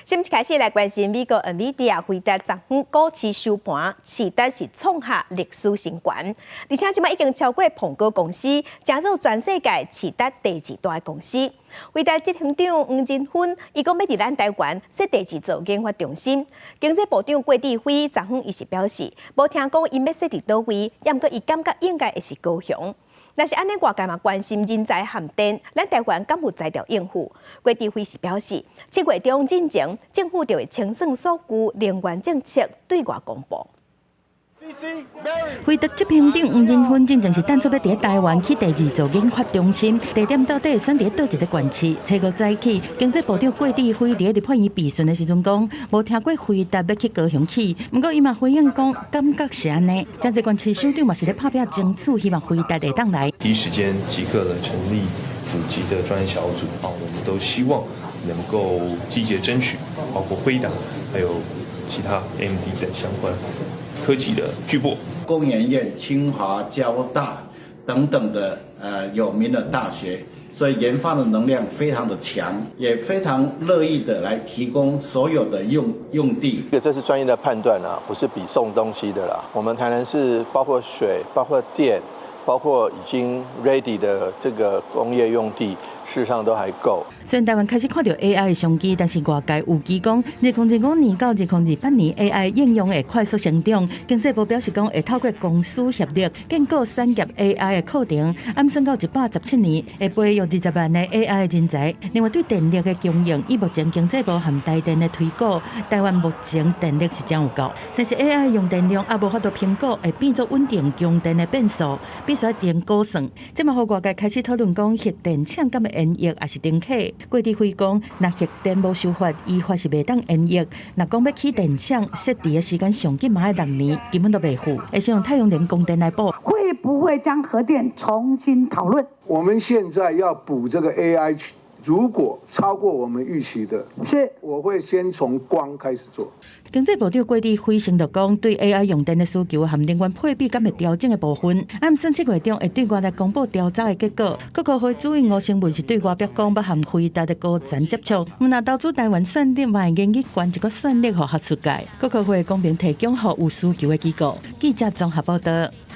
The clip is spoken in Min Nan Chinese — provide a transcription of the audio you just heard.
先開始來關心美國 NVIDIA 輝達昨昏股市收盤，市值是創下歷史新高，而且這擺已經超過蘋果公司，成做全世界市值第二大公司。輝達執行長黃仁勳，伊講欲佇咱台灣設第二座研發中心。經濟部長郭智輝昨昏伊是表示，無聽講𪜶欲設佇佗位，猶毋過伊感覺應該會是高雄。若是按呢，外界嘛關心人才和電，咱台灣敢有才調應付？郭智輝是表示，7月中進前，政府就會清算數據、能源政策對外公布。輝達執行長黃仁勳進前是淡出欲佇台灣起第二座研發中心，地點到底會選佇佗一个縣市？初五早起，經濟部長郭智輝佇立法院備詢的時陣講，無聽過輝達欲去高雄起，毋過伊嘛回應講，感覺是按呢。誠濟縣市首長嘛是咧拍拚爭取，希望輝達會當來。第一時間即刻的成立府級的專案小組啊，我們都希望能夠積極爭取，包括輝達，還有其他 AMD 等相關科技的巨擘。工研院、清華、交大等等的有名的大學，所以研發的能量非常的強，也非常樂意的來提供所有的用地。這是專業的判斷啊，不是比送東西的啦。我們台南市包括水、包括電、包括已經 ready 的這個工業用地，事實上都還夠。雖然台灣開始看著 AI 的商機，但是外界預期講，2025年到2028年 AI 應用會快速成長。經濟部表示講，會透過公私協力，建構產業 AI 的課程，按算到117年會培育20萬个 AI 人才。另外，對電力的供應，以目前經濟部和台電的推估，台灣目前電力是真有夠，但是 AI 用電量猶無法度評估，會變做穩定供電的變數，必須定估算。這嘛予外界開始討論講，核電廠敢會延役，抑是停啟？郭智輝講，若核電無受罰，依法是袂當延役。若講欲起電廠，設置的時間上緊嘛愛6年，根本都袂赴。會先用太陽能供電來補。會不會將核電重新討論？我們現在要補這個 AI，如果超過我們預期的，我會先從光開始做。經濟部長郭智輝承諾講，對 AI 用電的需求和能源配比敢會調整的部分，按算7月中會對外來公布調查的結果。國科會主任吳成文是對外表講，欲和輝達的高層接觸，毋若投資台灣算力嘛會願意捐一個算力予學術界。國科會公平提供予有需求的機構。記者綜合報道。